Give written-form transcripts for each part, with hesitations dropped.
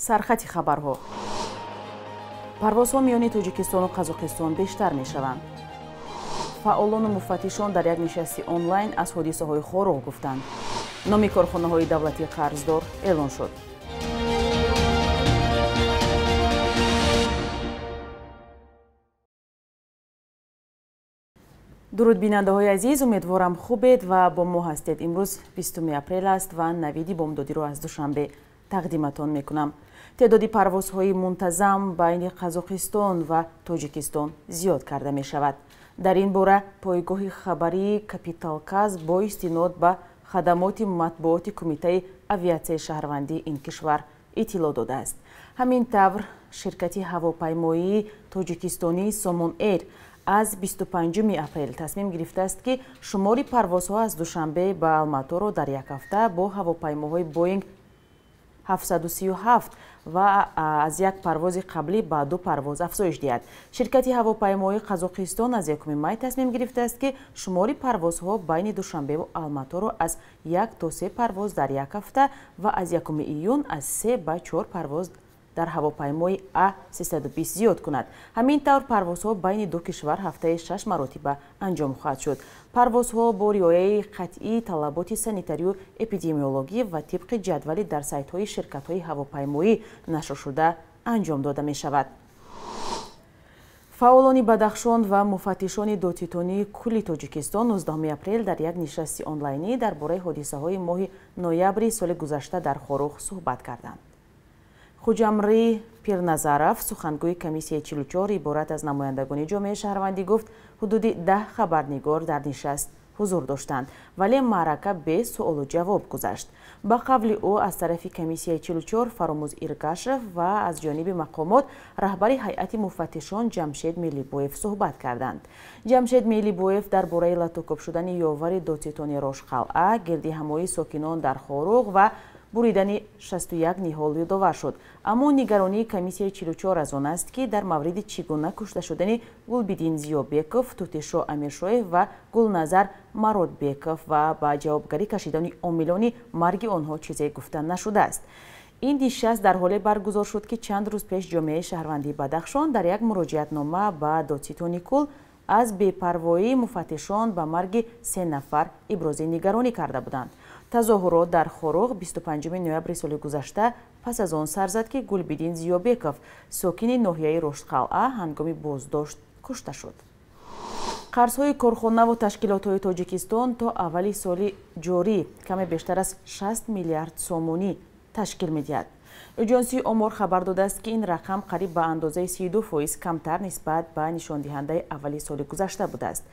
Сархати хабарҳо. Парвозҳо миёни Тоҷикистону Қазоқистон бештар мешаванд. Фаъолону муфаттишон дар як нишасти онлайн аз ҳодисаҳои Хоруғ гуфтанд. Номи корхонаҳои давлатии қарздор эълон шуд. Дуруд, бинандаҳои азиз, умедворам, хубед ва бо мо ҳастед. Имрӯз 20 апрел аст ва навиди бомдодиро аз Душанбе тақдиматон мекунам. Теъдоди парвозҳои мунтазам байни Қазоқистон ва Тоҷикистон зиёд карда мешавад. Дар ин бора пойгоҳи хабарии Капиталказ бо истинод ба хадамоти матбуоти Кумитаи авиатсияи шаҳрвандии ин кишвар иттилоъ додааст. Ҳамин тавр, ширкати ҳавопаймоии тоҷикистонии Сомон Эйр аз 25 апрел тасмим гирифтааст, ки шумори парвозҳо аз Душанбе ба Алматоро дар як ҳафта бо ҳавопаймоҳои Боинг 737 ва аз як парвози қаблӣ ба ду парвоз афзоиш диҳад. Ширкати ҳавопаймоии Қазоқистон аз 1 май тасмим гирифтааст, ки шумори парвозҳо байни Душанбеву Алматоро аз як то се парвоз дар як ҳафта ва аз 1 июн аз се ба чор парвоз дар ҳавопаймои А320 зиёд кунад. Ҳамин тавр, парвозҳо байни ду кишвар ҳафтаи шаш маротиба анҷом хоҳад шуд. Парвозҳо бо риояи қатъии талаботи санитарию эпидемиологӣ ва тибқи ҷадвали дар сайтҳои ширкатҳои ҳавопаймоӣ нашршуда анҷом дода мешавад. Фаъолони Бадахшон ва муфаттишони додситонии кулли Тоҷикистон 19 апрел дар як нишасти онлайнӣ дар бораи ҳодисаҳои моҳи ноябри соли гузашта дар Хоруғ суҳбат карданд. Хуҷамрӣ Пирназаров, сухангӯи комиссияи 44, иборат аз намояндагони ҷомеаи шаҳрвандӣ, гуфт, ҳудуди 10 хабарнигор дар нишаст ҳузур доштанд, вале маърака бе суолу ҷавоб гузашт. Ба қавли ӯ, аз тарафи комиссияи 44 Фаромӯз Иргашев ва аз ҷониби мақомот раҳбари ҳайати муфаттишон Ҷамшед Мелибоев суҳбат карданд. Ҷамшед Мелибоев дар бораи латукӯб шудани ёвари додситони Рошқалъа, гирдиҳамоии сокинон дар Хоруғ ва буридани 61 ниҳол ёдовар шуд. Аммо нигаронии комиссияи 44 аз он аст, ки дар мавриди чӣ гуна кушта шудани Гулбиддин Зиёбеков, Тутишо Амиршоев ва Гулназар Мародбеков ва ба ҷавобгарӣ кашидани омилони марги онҳо чизе гуфта нашудааст. Ин нишаст дар ҳоле баргузор шуд, ки чанд рӯз пеш ҷомеаи шаҳрвандии Бадахшон дар як муроҷиатнома ба додситони кул аз бепарвоии муфаттишон ба марги се нафар ибрози нигаронӣ карда буданд. Тазоҳурот дар Хоруғ 25 ноябри соли гузашта пас аз он сар зад, ки Гулбиддин Зиёбеков, сокини ноҳияи Роштқалъа, ҳангоми боздошт кушта шуд. Қарзҳои корхонаву ташкилотҳои Тоҷикистон то аввали соли ҷорӣ каме бештар аз 60 миллиард сомонӣ ташкил медиҳад. Оҷонсии омор хабар додааст, ки ин рақам қариб ба андозаи 32% камтар нисбат ба нишондиҳандаи аввали соли гузашта будааст.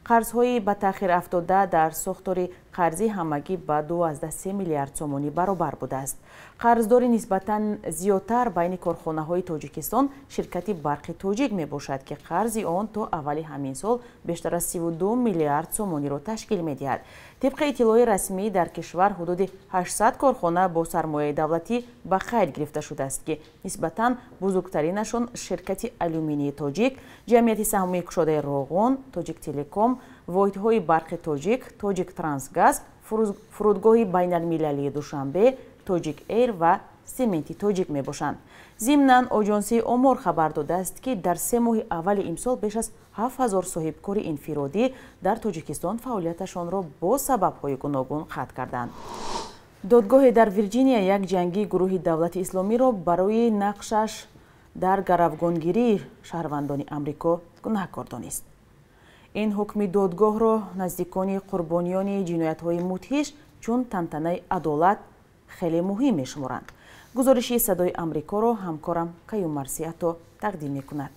Қарзҳои ба таъхир афтода дар сохтори қарзӣ ҳамагӣ ба 2,3 миллиард сомонӣ баробар будааст. Қарздори нисбатан зиёдтар байни корхонаҳои Тоҷикистон ширкати Барқи Тоҷик мебошад, ки қарзи он то аввали ҳамин сол бештар аз 32 миллиард сомониро ташкил медиҳад. Тибқи иттилои расмӣ, дар кишвар ҳудуди 800 корхона бо сармояи давлатӣ ба қайд гирифта шудааст, ки нисбатан бузургтаринашон ширкати Алюминии Тоҷик, ҷамъияти саҳомии кушодаи Роғун, Тоҷиктелеком, воҳидҳои Барқи Тоҷик, Тоҷик Трансгаз, фурудгоҳи байналмилалии Душанбе, Тоҷик Эйр ва Сементи Тоҷик мебошанд. Зимнан, оҷонсии омор хабар додааст, ки дар 3 моҳи аввали имсол беш аз 7000 соҳибкори инфиродӣ дар Тоҷикистон фаъолияташонро бо сабабҳои гуногун қатъ карданд. Додгоҳе дар Вирҷиния як ҷангии гурӯҳи Давлати Исломиро барои нақшаш дар гаравгонгирии шаҳрвандони Амрико гунаҳкор донист. Ин ҳукми додгоҳро наздикони қурбониёни ҷиноятҳои мудҳиш чун тантанаи адолат хеле муҳим мешуморанд. Гузориши Садои Амрикоро ҳамкорам Каюм Марсиато тақдим мекунад.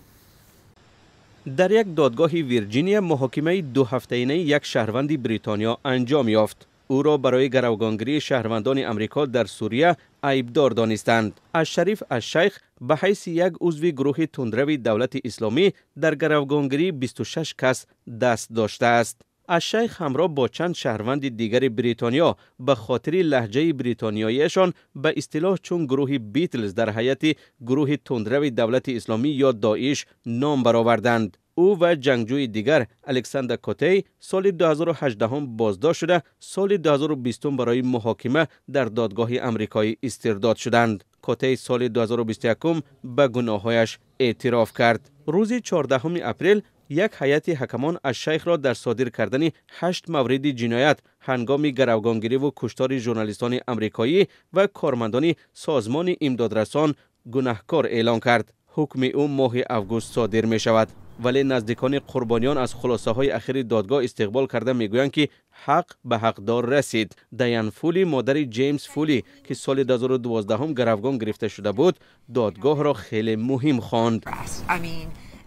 Дар як додгоҳи Вирҷиния муҳокимаи дуҳафтаинаи як шаҳрванди Бритониё анҷом ёфт. Ӯро барои гаравгонгирии шаҳрвандони Амрико дар Сурия айбдор донистанд. Ашшариф Ашшайх ба ҳайси як узви гурӯҳи тундрави Давлати Исломӣ дар гаравгонгирии 26 кас даст доштааст. Ашшайх ҳамроҳ бо чанд шаҳрванди дигари Бритониё ба хотири лаҳҷаи бритониёиашон ба истилоҳ чун гурӯҳи Битлз дар ҳайати гурӯҳи тундрави Давлати Исломӣ ё Доиш ном бароварданд. Ӯ ва ҷангҷӯи дигар Александр Котей соли 2018 боздошт шуда, соли 2020 барои муҳокима дар додгоҳи амрикоӣ истирдод шуданд. Қотеи соли 2021 ба гуноҳҳояш эътироф кард. Рӯзи 14 апрел як ҳайати ҳакамон Аш-Шайхро дар содир кардани 8 мавриди ҷиноят ҳангоми гаравгонгириву куштори журналистони амрикоӣ ва кормандони созмони имдодрасон гунаҳкор эълон кард. Ҳукми ӯ моҳи август содир мешавад. Вале наздикони қурбониён аз хулосаҳои ахири додгоҳ истиқбол карда мегӯянд, ки ҳақ ба ҳақдор расид. Даян Фули, модари Ҷеймс Фули, ки соли 2012 гаравгон гирифта шуда буд, додгоҳро хеле муҳим хонд.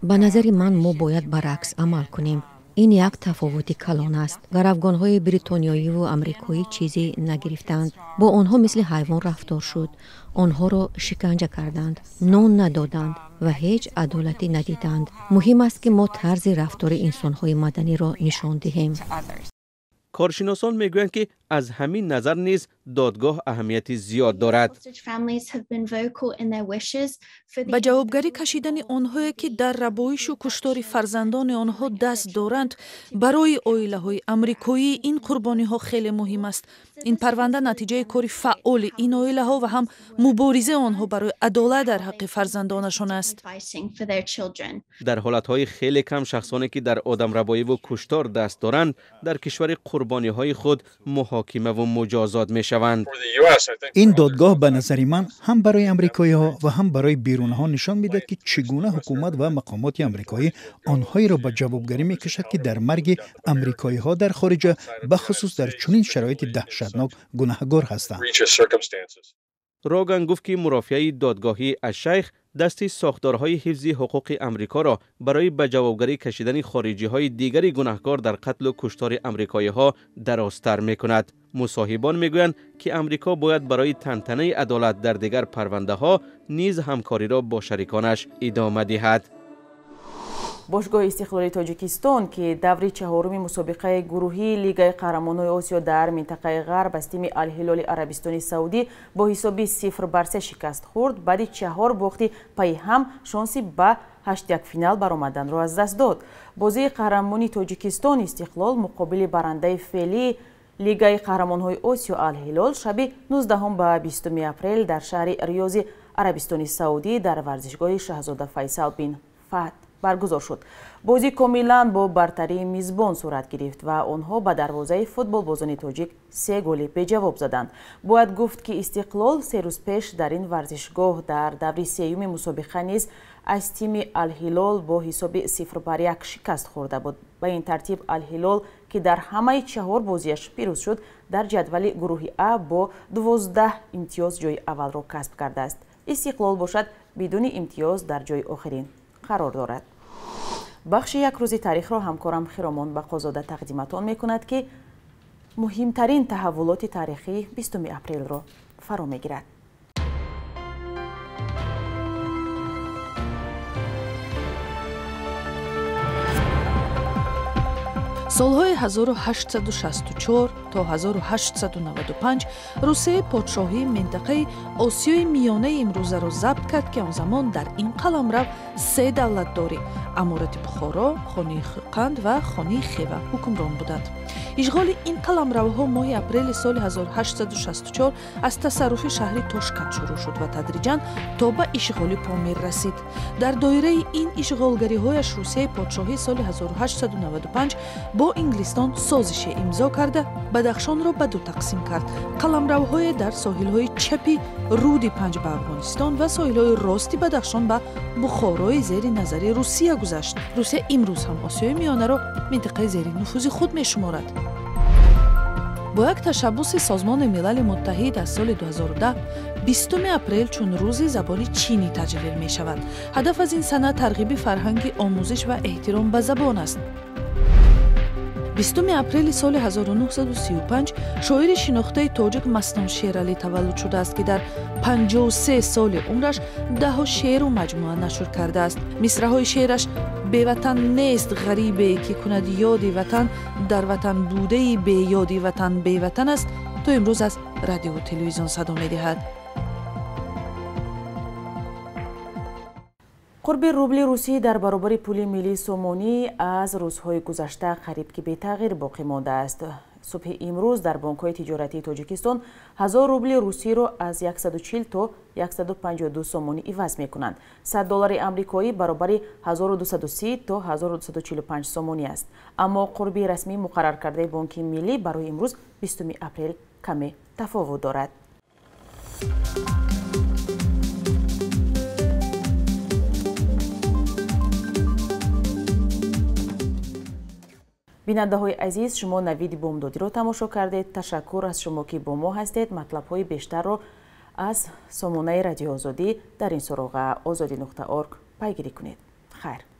Ба назари ман, мо бояд баръакс амал кунем. Ин як тафовути калон аст. Гаравгонҳои бритониёиву амрикоӣ чизе нагирифтанд. Бо онҳо мисли ҳайвон рафтор шуд. Онҳоро шиканҷа карданд, нон надоданд ва ҳеҷ адолатӣ надиданд. Муҳим аст, ки мо тарзи рафтори инсонҳои маданиро нишон диҳем. Коршиносон мегӯянд, ки аз ҳамин назар низ додгоҳ аҳамияти зиёд дорад. Ба ҷавобгарӣ кашидани онҳое, ки дар рабоишу куштори фарзандони онҳо даст доранд, барои оилаҳои амрикоӣ ин қурбониҳо хеле муҳим аст. Ин парванда натиҷаи кори фаъоли ин оилаҳо ва ҳам муборизаи онҳо барои адолат дар ҳаққи фарзандонашон аст. Дар ҳолатҳои хеле кам шахсоне, ки дар одамрабоиву куштор даст доранд, дар кишвари қурбониҳои худ муҳокимаву муҷозот мешаванд. Ин додгоҳ ба назари ман ҳам барои амрикоиҳо ва ҳам барои берунҳо нишон медиҳад, ки чӣ гуна ҳукумат ва мақомоти амрикоӣ онҳоеро ба ҷавобгарӣ мекашад, ки дар марги амрикоиҳо дар хориҷа, бахусус дар чунин шароити даҳшатнок, гунаҳгор ҳастанд. Роган гуфт, ки мурофиаи додгоҳии Аш-Шайх дасти сохторҳои ҳифзи ҳуқуқи Амрикоро барои ба ҷавобгарӣ кашидани хориҷиҳои дигари гунаҳкор дар қатлу куштори амрикоиҳо дарозтар мекунад. Мусоҳибон мегӯянд, ки Амрико бояд барои тантанаи адолат дар дигар парвандаҳо низ ҳамкориро бо шариконаш идома диҳад. Бошгоҳи Истиқлоли Тоҷикистон, ки даври чаҳоруми мусобиқаи гурӯҳии Лигаи қаҳрамонҳои Осиё дар минтақаи Ғарб аз тими Алҳилоли Арабистони Саудӣ бо ҳисоби 0-3 шикаст хӯрд, баъди чаҳор бохти пайи ҳам шонси ба 8-1 финал баромаданро аз даст дод. Бозии қаҳрамони Тоҷикистон Истиқлол муқобили барандаи феълии Лигаи қаҳрамонҳои Осиё Алҳилол шаби 19 ба 20 апрел дар шаҳри Риёзи Арабистони Саудӣ дар варзишгоҳи Шаҳзода Файсал бин Фаҳд баргузор шуд. Бозӣ комилан бо бартарии мизбон сурат гирифт ва онҳо ба дарвозаи футболбозони тоҷик се голи беҷавоб заданд. Бояд гуфт, ки Истиқлол 3 рӯз пеш дар ин варзишгоҳ дар даври сеюми мусобиқа низ аз тими Алҳилол бо ҳисоби 0-1 шикаст хӯрда буд. Ба ин тартиб, Алҳилол, ки дар ҳамаи чаҳор бозиаш пирӯз шуд, дар ҷадвали гурӯҳи А бо 12 имтиёз ҷои аввалро касб кардааст. Истиқлол бошад, бидуни имтиёз дар ҷои охирин қарор дорад. Бахши як рӯзи таърихро ҳамкорам Хиромон Бақозода тақдиматон мекунад, ки муҳимтарин таҳаввулоти таърихии 20 апрелро фаро мегирад. Солҳои 1864 то 1895 Русияи подшоҳии минтақаи Осиёи Миёнаи имрӯзаро забт кард, ки он замон дар ин қаламрав се давлатдорӣ: Аморати Бухоро, Хонии Хӯқанд ва Хонии Хева ҳукмрон буданд. Ишғоли ин қаламравҳо моҳи апрели соли 1864 аз тасарруфи шаҳри Тошканд шурӯъ шуд ва тадриҷан то ба ишғоли Помир расид. Дар доираи ин ишғолгариҳояш Русияи подшоҳӣ соли 1895 бо Инглистон созише имзо карда, Бадахшонро ба ду тақсим кард: қаламравҳое дар соҳилҳои чапи руди Панҷ ба Афғонистон ва соҳилҳои рости Бадахшон ба Бухорои зери назари Русия гузашт. Русия имрӯз ҳам Осиёи Миёнаро минтақаи зери нуфузи худ мешуморад. Бо як ташаббуси Созмони Милали Муттаҳид аз соли 2010 20 апрел чун Рӯзи забони чинӣ таҷлил мешавад. Ҳадаф аз ин сана тарғиби фарҳанги омӯзиш ва эҳтиром ба забон аст. 20 апрели соли 1935 шоири шинохтаи тоҷик Мастон Шералӣ таваллуд шудааст, ки дар 53 соли умраш даҳо шеъру маҷмӯа нашр кардааст. Мисраҳои шеъраш: «Беватан нест ғарибе, ки кунад ёди ватан, дар ватан будаи беёди ватан беватан аст», то имрӯз аз радиову телевизион садо медиҳад. Қурби рубли русӣ дар баробари пули миллии сомонӣ аз рӯзҳои гузашта қариб ки бетағйир боқӣ мондааст. Субҳи имрӯз дар бонкҳои тиҷоратии Тоҷикистон 1000 рубли русиро аз 140 то 152 сомонӣ иваз мекунанд. 100 доллари амрикоӣ баробари 1230 то 1245 сомонӣ аст. Аммо қурби расмии муқарраркардаи Бонки Миллӣ барои имрӯз 20 апрел каме тафовут дорад. Бинандаҳои азиз, шумо навиди бомдодиро тамошо кардед. Ташаккур аз шумо, ки бо мо ҳастед. Матлабҳои бештарро аз сомонаи Радиои Озодӣ дар ин суроға ozodi.org пайгирӣ кунед. Хайр.